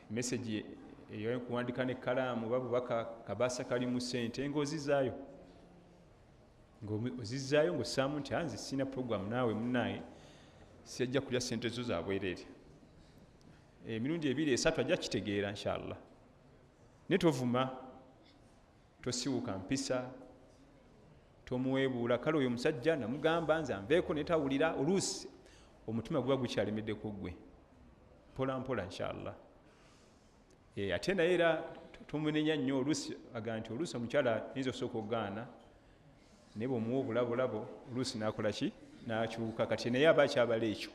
Message eyokuwandika nekkalaamu oba bubaka kabasa kalimu sente ngaozizaayo, ngaozizaayo ngaossaamu nti anze sina program naawe munnaye, sijja kulya sente zo zabwereere. Emirundi 2 3 ajja kitegeera inshallah. Naye tovuma, tosiwuka mpisa, tomuweebuula. Kale oyo omusajja namugamba nze anveeko naye tawulira. Oluusi omutima guba gukyalemedde ggwe, mpola mpola inshallah. Ate naye era tomunenya nnyo. Oluusi aga nti oluusi omukyala ayinza okusooka okugaana, naye bw'omuwa obulabolabo oluusi n'akola ki, n'akyuka. Kati naye aba akyabala ekyo.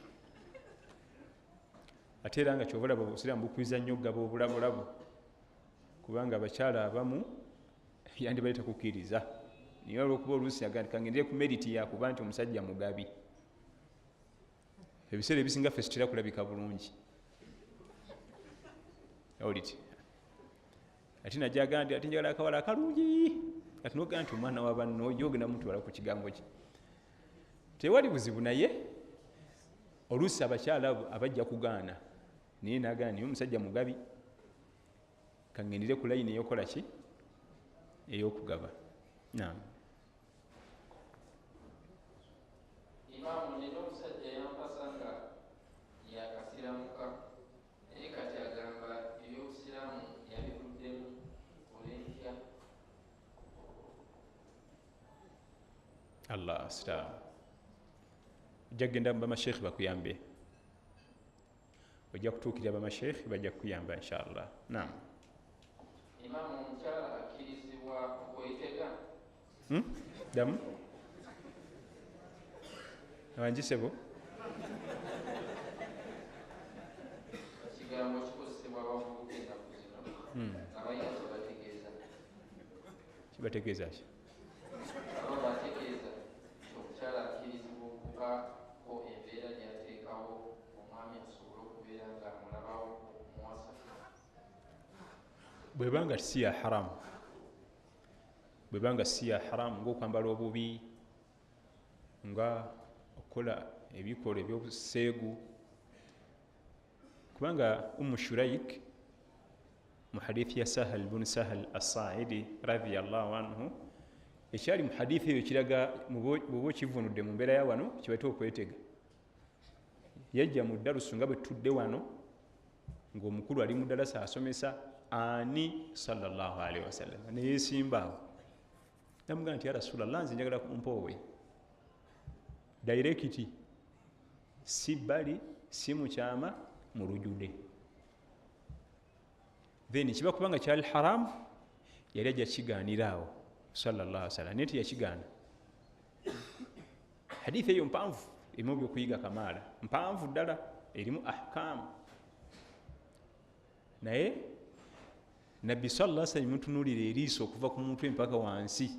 Ate era nga kyova olaba obusiraamu bukubiriza nnyo okugaba obulabolabo, kubanga abakyala abamu yandibadde takukkiriza, naye olwokuba oluusi aga nti kangendere ku meriti yakuba nti omusajja mugabi. Ebiseera ebisinga ffe tutera kulabika bulungi. Oliti ate najja nti ate njagala akawala akalungi, ati nogaa nti omwana wa banno oyo ogenda mutwala ku kigambo kye, tewali buzibu. Naye oluusi abakyala abo abajja kugaana, naye nagaana naye omusajja mugabi, kangendere ku layini eyokola ki, ey'okugaba. Naam. Imaamu, nina omusajja yampasa nga yakasiramuka, naye kati agamba ebyobusiraamu yabivuddemu, olentya? Allah siraamu. Ojja kugenda mu bamashekhi bakuyambe, ojja kutuukirira bamashekhi bajja kukuyamba inshallah. Naam. Imaamu, omukyala akkirizibwa okwetega? Ddamu abangisebo. Ekigambo kikozesebwa abavubuka ennaku zino nga balina kyebategeeza. Kibategeeza ki? Aba bategeeza nti omukyala akkirizibwa okubaako embeera gy'ateekawo omwami asobole okubeera nga amulabawo okumuwasa. Bwebanga si ya haramu, bwebanga si ya haramu ngaokwambala obubi, nga okukola ebikolwa ebyobuseegu. Kubanga Ummu Shuraik mu hadithi ya Sahal bunu Sahal Assaidi radhiyallahu anhu, ekyali mu hadithi eyo kiraga bwoba okivunudde mu mbeera ya wano kibaita okwetega. Yajja mu ddalusu nga bwe tutudde wano, ng'omukulu ali mu ddalasa asomesa ani sallallahu alaihi wasallam, neyeesimbaawo namugamba nti ya Rasulallah, nze njagala kumpoowe dairekiti, si bbali si mukyama, mu lujjudde. Then kiba kubanga kyali haramu, yali ajja kigaaniraawo sallallahu alaihi wasallam, naye teyakigaana. Hadithi eyo mpanvu, erimu ebyokuyiga kamaala, mpanvu ddala, erimu ahkaamu. Naye Nabbi sallallahu alaihi wasallam mutunuulira eriiso okuva ku mutwe mpaka wansi,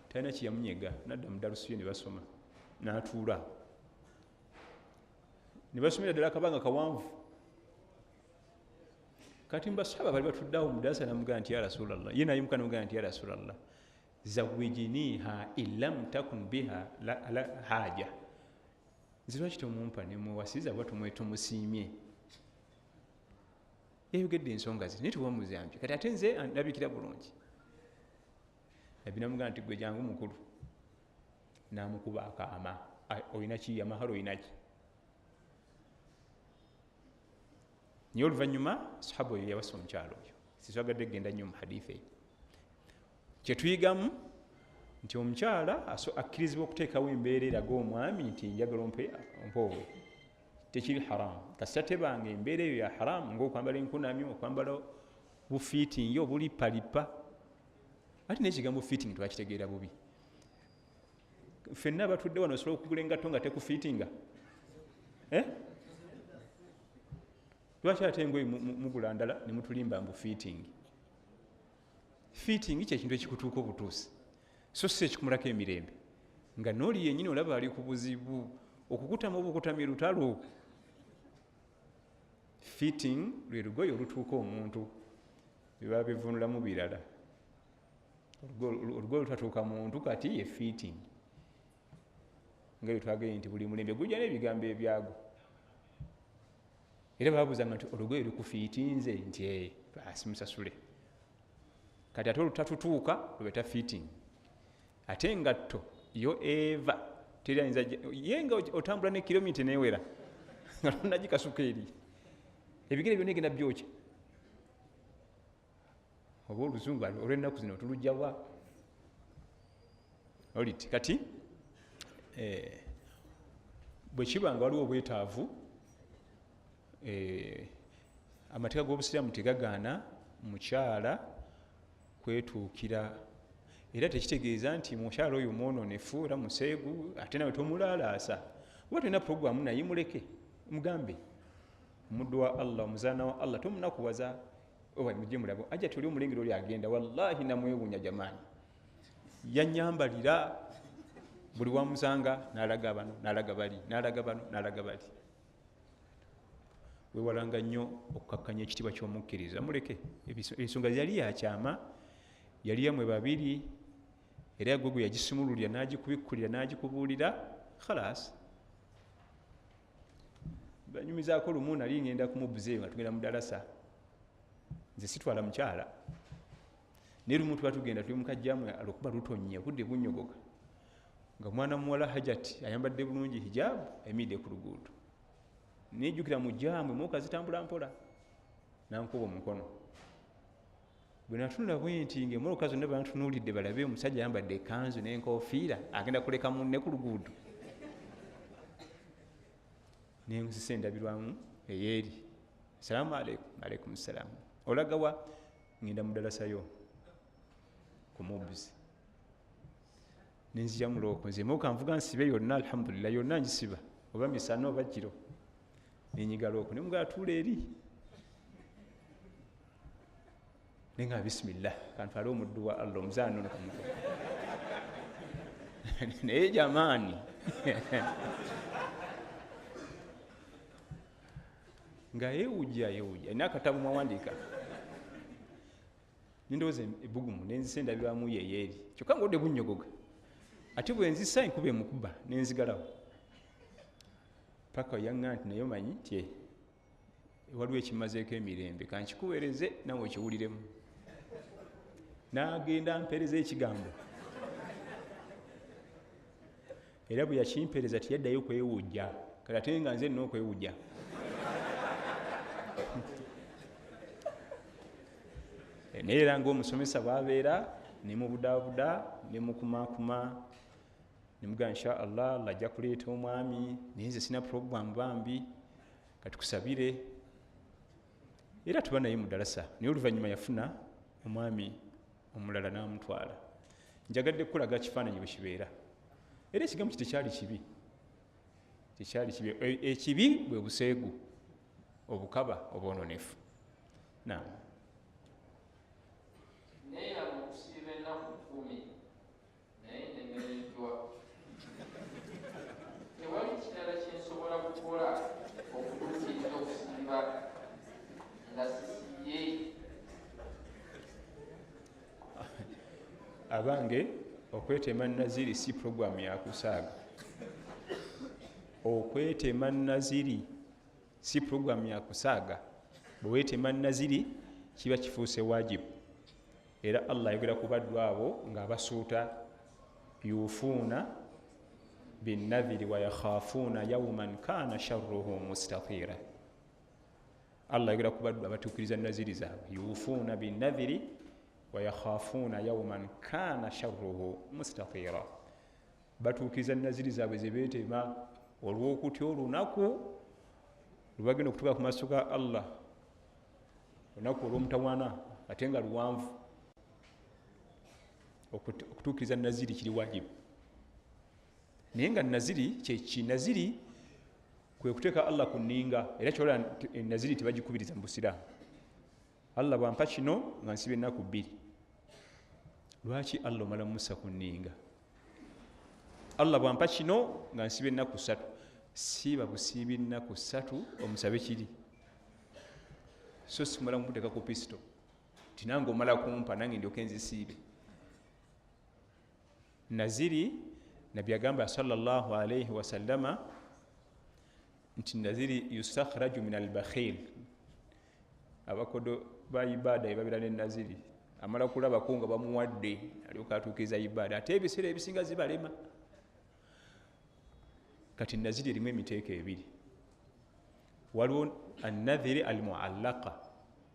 talina kyeyamunyega. Nadda mu dalusu ye ne basoma, n'atuula ne basomera ddala akabanga kawanvu. Kati mbasaba bali batuddeawo mu ddalasa, namugamba nti ya Rasulallah, ye nayimuka namugamba nti ya Rasulallah, zawijiniha illam takun biha haja, nze lwaki tomumpa nemuwasiza oba tumusiimye? Yayogedde ensonga ze naye tewamuzambye. Kati ate nze ndabikira bulungi. Nabbi namugamba nti gwe jangu mukulu, namukuba akaama, olina ki yamahalo, olina ki? Naye oluvannyuma sahaba oyo yawasa omukyalo oyo. Siswagadde kugenda nnyo mu hadithi eyo. Kyetuyigamu nti omukyala akkirizibwa okuteekawo embeera eraga omwami nti njagala ompoowe, tekiri haramu. Kasita tebanga embeera eyo ya haramu, ngaokwambala enkunamyo, okwambala bufiitingi obulipalipa. Ate n'ekigambo fiitingi twakitegeera bubi. Ffenna abatudde wano osobola okugula engatto nga tekufiitinga? Lwaki ate engoye mugula ndala ne mutulimba mbu fiitingi? Fiitingi kyekintu ekikutuuka obutuusi, so si ekikumulako emirembe, nga nooli yennyini olaba ali ku buzibu okukutama obukutamye lutalo. Fitting lwe lugoye olutuuka omuntu, biba bivunulamu birala. Olugoye olutatuuka muntu kati ye fitting. Nga bwe twagambye nti buli mulembe gujja n'ebigambo ebyago. Era babuuzanga nti olugoye lukufiitinze, nti basi musasule. Kati ate olutatutuuka lubeta fitting. Ate engatto yo eva terayinza ye nga otambula ne kilomita newera nga tonagikasuka eri, ebigere byonna egenda byokya. Oba oluzungu olw'ennaku zino tulujjawa oliti. Kati bwe kiba nga waliwo obwetaavu, amateeka g'obusiraamu tegagaana mukyala kwetuukira, era tekitegeeza nti mukyala oyo mwononefu era museegu ate nawe tomulaalaasa. Oba tolina puroguramu naye muleke, mugambe omuddu wa Allah, omuzaana wa Allah, tomunakuwaza. Oba mujje mulabe ajja toli omulengero oli agenda, wallahi namwewuunya jamaani, yanyambalira buli wamusanga n'alaga bano n'alaga bali n'alaga bano n'alaga bali. Weewalanga nnyo okukakkanya ekitiibwa ky'omukkiriza, muleke. Ensonga yali yakyama, yali yamwe babiri, era gwe gwe yagisumululira n'agikubikkulira n'agikubuulira, khalas. Banyumizaako lumu nali ngenda kumubuza nga tugenda mu dalasa, nze sitwala mukyala, naye lumu tuba tugenda tuli mukajjamu olwokuba lutonnya obudde bunnyogoga, nga mwana muwala Hajati ayambadde bulungi hijaabu ayimiridde ku luguudo, nejjukira mu jaamu emmotoka zitambula mpola, nankuba omukono. Bwe natunula bwe nti ng'emmotoka zonna bantunuulidde balabe omusajja ayambadde ekkanzu n'enkofiira agenda kuleka munne ku luguudo, nenzisa endabirwamu eyeeri, salaamu aleikum. Aleikum salaamu. Olagawa? Ngenda mu dalasayo ku mubuzi. Nenzija mulooko, nze emmotoka nvuga nsibe yonna, alhamdulillah yonna ngisiba, oba misana oba kiro, nenyiga looko ne mugamba tuula eri, nenga bismillah kantwale omuddu wa Allah omuzaana ono kamuko. Naye jamaani nga yeewujja yeewujja, alina akatabo mwawandiika, nendowooza ebbugumu nenzisa endabirwamu yeyeeri, kyokka ng'obudde bunnyogoga, ate bwe nzisa enkuba emukuba nenzigalawo paka yaŋŋa nti naye omanyi nti waliwo ekimazeeko emirembe, kankikuweereze nawe okiwuliremu. N'agenda mpeereza ekigambo, era bwe yakimpeereza teyaddayo kwewujja, kati ate nga nze nina okwewujja. Naye era ng'omusomesa bw'abeera ne mubudaabuda ne mukumaakuma ne mugamba insha Allah Allah ajja kuleeta omwami, naye nze sina puroguramu bambi, katukusabire. Era tuba naye mu ddalasa, naye oluvannyuma yafuna omwami omulala n'amutwala. Njagadde kukulaga kifaananyi bwe kibeera, era ekigambo ki tekyali kibi, tekyali kibi. Ekibi bwe buseegu, obukaba, obwononefu. Naam. Neeyama okusiiba ennaku 10 naye nnemereddwa. Tewali kirala kye nsobola kukola okutuukiriza okusiiba nga sisiibye. Abange, okwetema naziri si puroguramu ya kusaaga. Okwetema naziri si puroguramu ya kusaaga. Bwe weetema naziri kiba kifuuse wajibu. Era Allah ayogera ku baddu abo ng'abasuuta, yuufuuna binnadhiri wa yakhafuuna yawman kaana sharruhu mustatira. Allah ayogera ku baddu abatuukiriza naziri zaabwe, yuufuuna binnadhiri wa yakhafuuna yawman kaana sharruhu mustatira. Batuukiriza naziri zaabwe ze beetema olw'okutya olunaku lwebagenda okutuuka ku maaso ga Allah, olunaku olw'omutawaana ate nga luwanvu. Okutuukiriza naziri kiri wajibu, naye nga naziri kyeki? Naziri kwe kuteeka Allah ku nninga, era kyola naziri tebagikubiriza mu busiraamu. Allah bwampa kino nga nsiba ennaku 2, lwaki Allah omala musa ku nninga? Allah bwampa kino nga nsiba ennaku 3, siiba busiibi ennaku 3 omusabe kiri, so simala mukuteeka ku pisito nti nange omala kumpa nange ndyoke nzisiibe. Naziri Nabbi agamba sallallahu alayhi wasallama Nti naziri yustakhraju min albakhil, abakodo ba ibada ebabira ne naziri amala kulabako nga bamuwadde alyoka atuukiriza ibada, ate ebiseera ebisinga zibalema. Kati naziri erimu emiteeko ebiri. Waliwo anadhiri almuallaqa,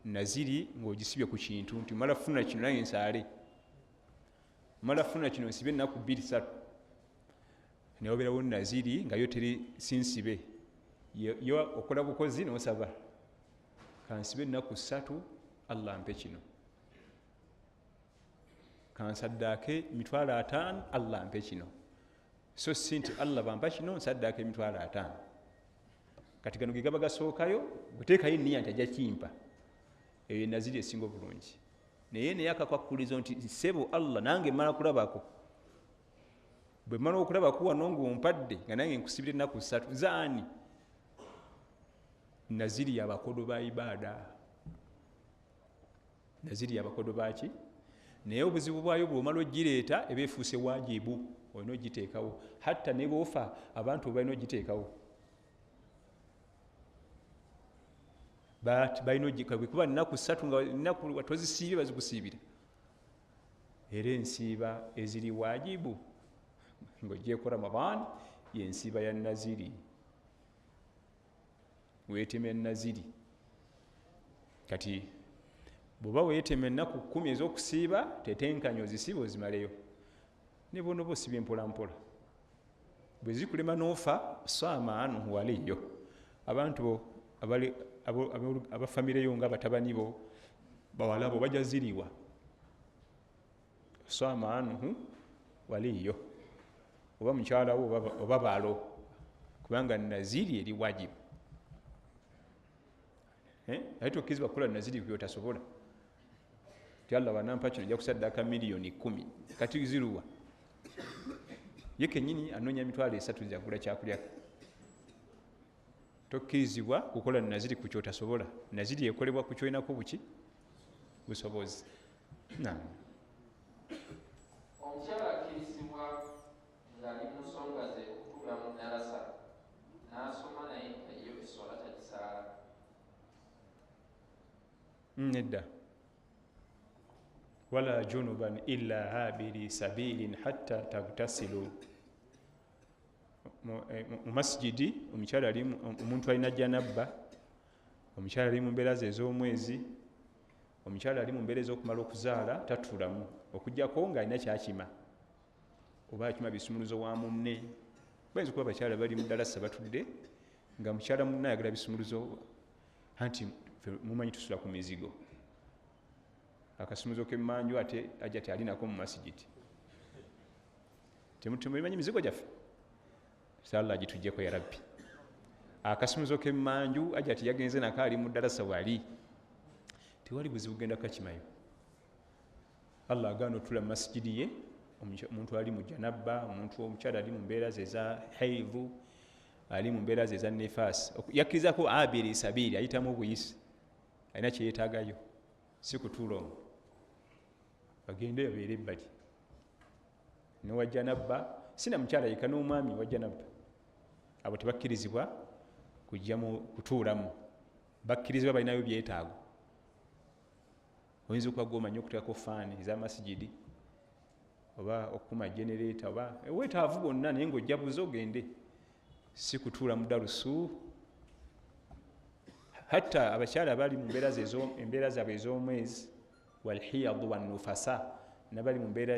naziri ng'ogisibye ku kintu nti mala funa kino nange nsaale, mala funa kino nsibe ennaku 2-3. Newabeerawo naziri nga yo teri sinsibe, yo okola bukozi n'osaba kansibe ennaku 3 Allah ampe kino, kansaddaake 500,000 Allah ampe kino. So si nti Allah bampa kino nsaddaaka 500,000. Kati gano ge gaba gasookayo, guteekayo enniya nti ajja kimpa. Eyo naziri esinga obulungi. Naye naye akakwakulizo nti ssebo Allah nange mmala kulabako, bwe mmala okulabako wano ng'ompadde nga nange nkusibira ennaku 3 zaani? Naziri y'abakodo ba ibaada, naziri y'abakodo baki. Naye obuzibu bwayo bw'omala ogireeta eba efuuse waajibu, olina ogiteekawo. Hatta ne bw'ofa abantu balina ogiteekawo, balina kuba nnaku 3 nga nnaku tozisiibye bazikusiibira. Era ensiiba eziri waajibu ng'ogyeko Ramadan yensiiba ya naziri, weetema enaziri. Kati bw'oba weetema ennaku 10 ez'okusiiba, tetenkanya ozisiiba ozimaleyo, ne bw'onoba osibye mpola mpola. Bwe zikulema n'ofa, saama anhu waliyo, abantu bo abafamireyo nga batabani bo bawala bo bajja ziriwa. Saama anhu waliyo, oba mukyala wo oba baalo, kubanga naziri eri wajibu. Naye tokkirizibwa kukola naziri by'otasobola. Ti Allah wanampa kino nja kusaddaaka 10,000,000, kati ziruwa? Ye kennyini anoonya 300,000 nzagula kyakulya. Tokkirizibwa kukola naziri ku ky'otasobola. Naziri ekolebwa ku ky'olinako buki busobozi. Naam. Omukyala akkirizibwa ng'ali mu nsonga ze okutuula mu ddalasa n'asoma naye nga yo essola tagisaala? Nedda. Wala junuban illa abiri sabilin hatta tagtasilu. Mu masjidi omukyala ali, omuntu alina janabba, omukyala ali mu mbeera ze ez'omwezi, omukyala ali mu mbeera ez'okumala okuzaala tatuulamu, okuggyako ng'alina kyakima oba akima bisumuluzo wa munne. Bayinza okuba abakyala bali mu ddalasa batudde nga mukyala munne ayagala bisumuluzo, anti mumanyi tusula ku mizigo, akasumuluzo k'emmanju ate ajja tealinako mu masigiti. Temumanyi mizigo gyaffe? Allah agituggyeko ya Rabbi. Akasumuluzo k'emmanju ajja tiyagenze nako ali mu ddalasa wali, tewali buzibu genda kakimayo. Allah agaana otula mu masigidi ye, omuntu ali mu janabba, omuntu omukyala ali mu mbeera ze eza haidhu, ali mu mbeera ze eza nifasi, yakkirizako abiri sabiri, ayitamu obuyisi, alina kyeyeetaagayo, si kutuula omwo, bagende babeere ebbali. Nowa janabba sina mukyala yekka n'omwami wa janabba, abo tebakkirizibwa kujja kutuulamu, bakkirizibwa balinayo byetaago. Oyinza okuba gw'omanyi okuteekako faani ez'amasigidi oba okukuma genereeta oba obwetaavu bwonna, naye ng'ojja buze ogende, si kutuula mu dalusu. Hatta abakyala abali mu embeera zaabwe ez'omwezi, walhiyadu wannufasa, nabali mu mbeera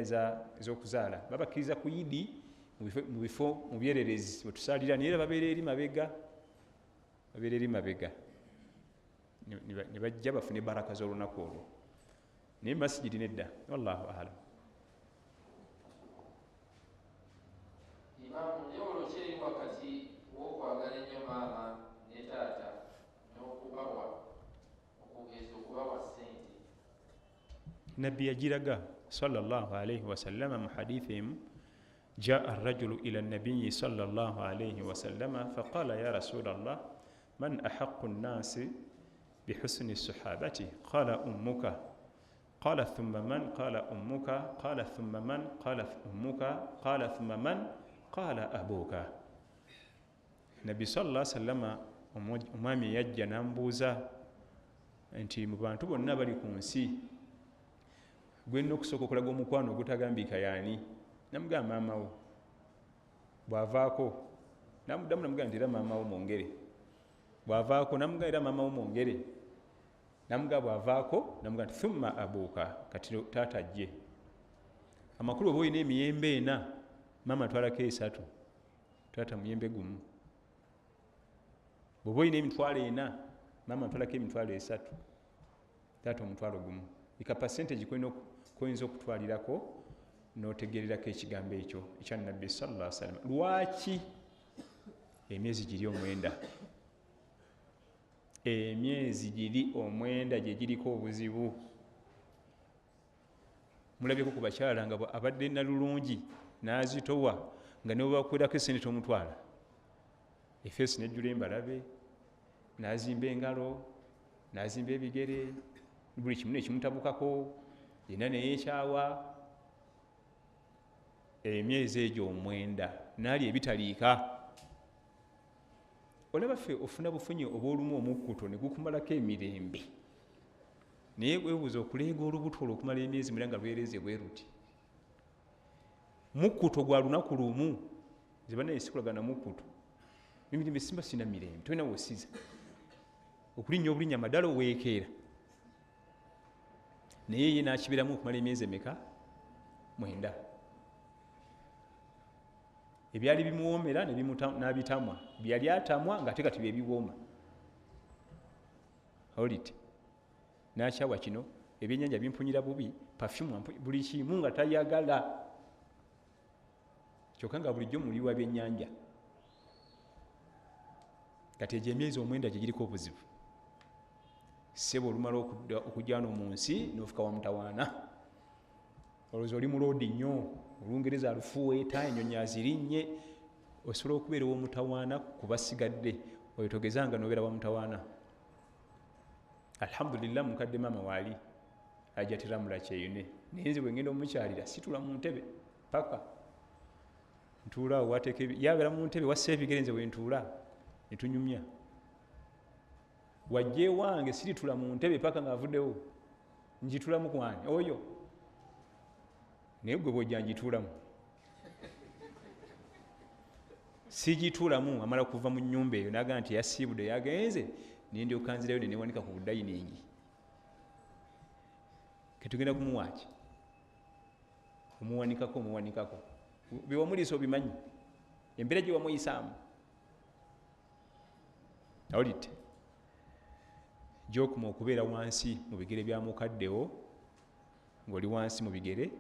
ez'okuzaala babakkiriza ku yidi mu bifo mu byererezi wetusaalira, naye era babeera eri mabega, babeera eri mabega ne bajja bafune baraka z'olunaku olwo. Naye masigidi nedda. Wallahu a'lam. Imaamu, njawulo ki eri wakati w'okwagala ennyo maama ne taata n'okubawa okugeza okubawa ssente? Nabbi yagiraga sallallahu alayhi wasallama mu hadithi emu, jaa arrajulu ila nabiyi sallallahu alayhi wasallama faqala ya rasulallah man ahaqqu nnasi bihusni sahabati qala ummuka qala thumma man qala ummuka qala thumma man qala ummuka qala thumma man qala abuka. Nabbi sallallahu alaihi wasallama, omwami yajja n'amubuuza nti mu bantu bonna bali ku nsi gwe nina okusooka okulaga omukwano ogutagambika yaani? Namugamba maama wo. Bw'avaako namuddamu namugamba nti era maama wo mwongere. Bw'avaako namugamba era maama wo mwongere. Namugamba bw'avaako namugamba nti thumma abuuka, kati taata ajje. Amakulu oba olina emiyembe 4, maama atwalako 3, taata muyembe 1. Bw'oba olina emitwalo 4, maama atwalako emitwalo 3, taata omutwalo 1. Eka percentage koyinza okutwalirako n'otegererako ekigambo ekyo ekya Nabbi sallallahu alaihi wasallam. Lwaki emyezi giri 9? Emyezi giri 9 gye giriko obuzibu. Mulabyeko ku bakyala nga abadde nalulungi n'azitowa nga ne bwebakwerako essente tomutwala, efeesi nejjula embalabe, n'azimba engalo, n'azimba ebigere, buli kimu nekimutabukako, yenna neyeekyawa. Emyezi egyo 9 n'ali ebitaliika. Olaba ffe ofuna bufunyi obw'olumu omukkuto ne gukumalako emirembe, naye weebuuza okuleega olubuto olwo okumala emyezi 9 nga lwereze bwe ruti. Mukkuto gwa lunaku lumu, nze bannaye sikulagana mukkuto, emirembe simba sina mirembe, tolina w'osiza okulinnya obulinnya amadala oweekeera. Naye ye n'akibiramu okumala emyezi emeka? 9. Ebyali bimuwoomera n'abitamwa, byali atamwa ng'ate kati bye biwooma. Olite n'akyawa kino, ebyennyanja bimpunyira bubi, perfume buli kimu nga tayagala, kyokka nga bulijjo muli wa byennyanja. Kati egyo emyezi 9 gye giriko obuzibu. Ssebo olumala okujja wano mu nsi n'ofuka wa mutawaana, olowooza oli muloodi nnyo, Olungereza alufuweeta, ennyonyi azirinnye, osobola okubeera ow'omutawaana ku basigadde, oyo togezanga n'obeera wa mutawaana. Alhamdulillah mukadde maama waali ajja teramula kyeyune, naye nze bwe ngenda omukyalira situla mu ntebe paka ntuula awo wateeka yabeera mu ntebe wassa ebigere, nze bwe ntuula ne tunyumya. Wajja ewange siritula mu ntebe paka ng'avuddewo, njitulamu kwani oyo, naye gwe bw'ojja njituulamu. Sigituulamu, amala kuva mu nnyumba eyo n'agamba nti yasiibudde yagenze, ne ndyoka nzirayo ne neewanika ku budayiningi. Ketugenda kumuwaaki? Omuwanikako, omuwanikako. Bye wamuliisa obimanyi, embeera gye wamuyisaamu. Awulidde? Gy'okoma okubeera wansi mu bigere bya mukaddewo, ng'oli wansi mu bigere,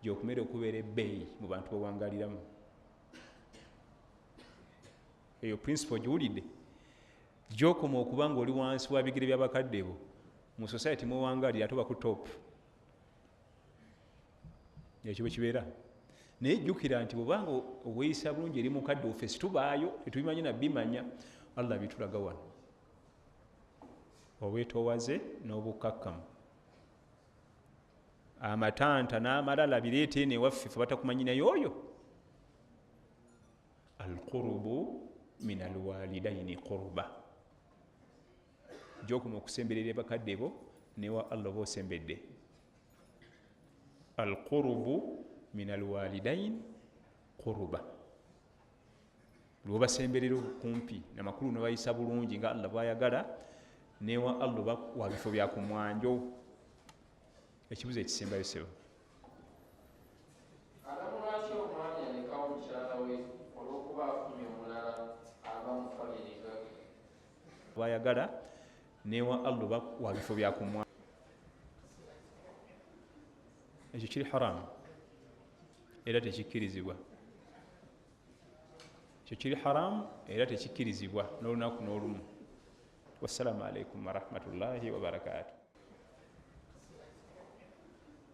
gy'okumera okubeera ebbeeyi mu bantu bawangaliramu. Eyo principle giwulidde? Gy'okoma okuba ng'oli wansi wa bigere by'abakadde bo mu society mwewangalira, ate oba ku top. Ekyo bwe kibeera. Naye jjukira nti bw'obanga oweeyisa bulungi eri mukadde wo, ffe situbaayo, tetubimanyi na bimanya, Allah bitulaga wano. Obwetoowaze n'obukkakkamu, amatanta n'amalala bireete eno ewaffe ffe batakumanyi naye oyo. Alqurubu min alwalidaini quruba, gy'okoma okusemberera bakadde bo newa Allah oba osembedde. Alqurubu min alwalidain quruba, lwobasemberera okumpi namakulu nobayisa bulungi nga Allah bwayagala, newa Allah oba wa bifo bya ku mwanjo. Ekibuzo ekisembayo ssebo. Alamu lwaki omwami alekawo mukyala we olw'okuba afunye omulala ava mu famire engagga? Bwayagala newa Allah oba wa bifo bya ku mwanjo. Ekyo kiri haramu era tekikkirizibwa. Ekyo kiri haramu era tekikkirizibwa n'olunaku n'olumu. Wassalamu alaikum warahmatullahi wabarakatuh.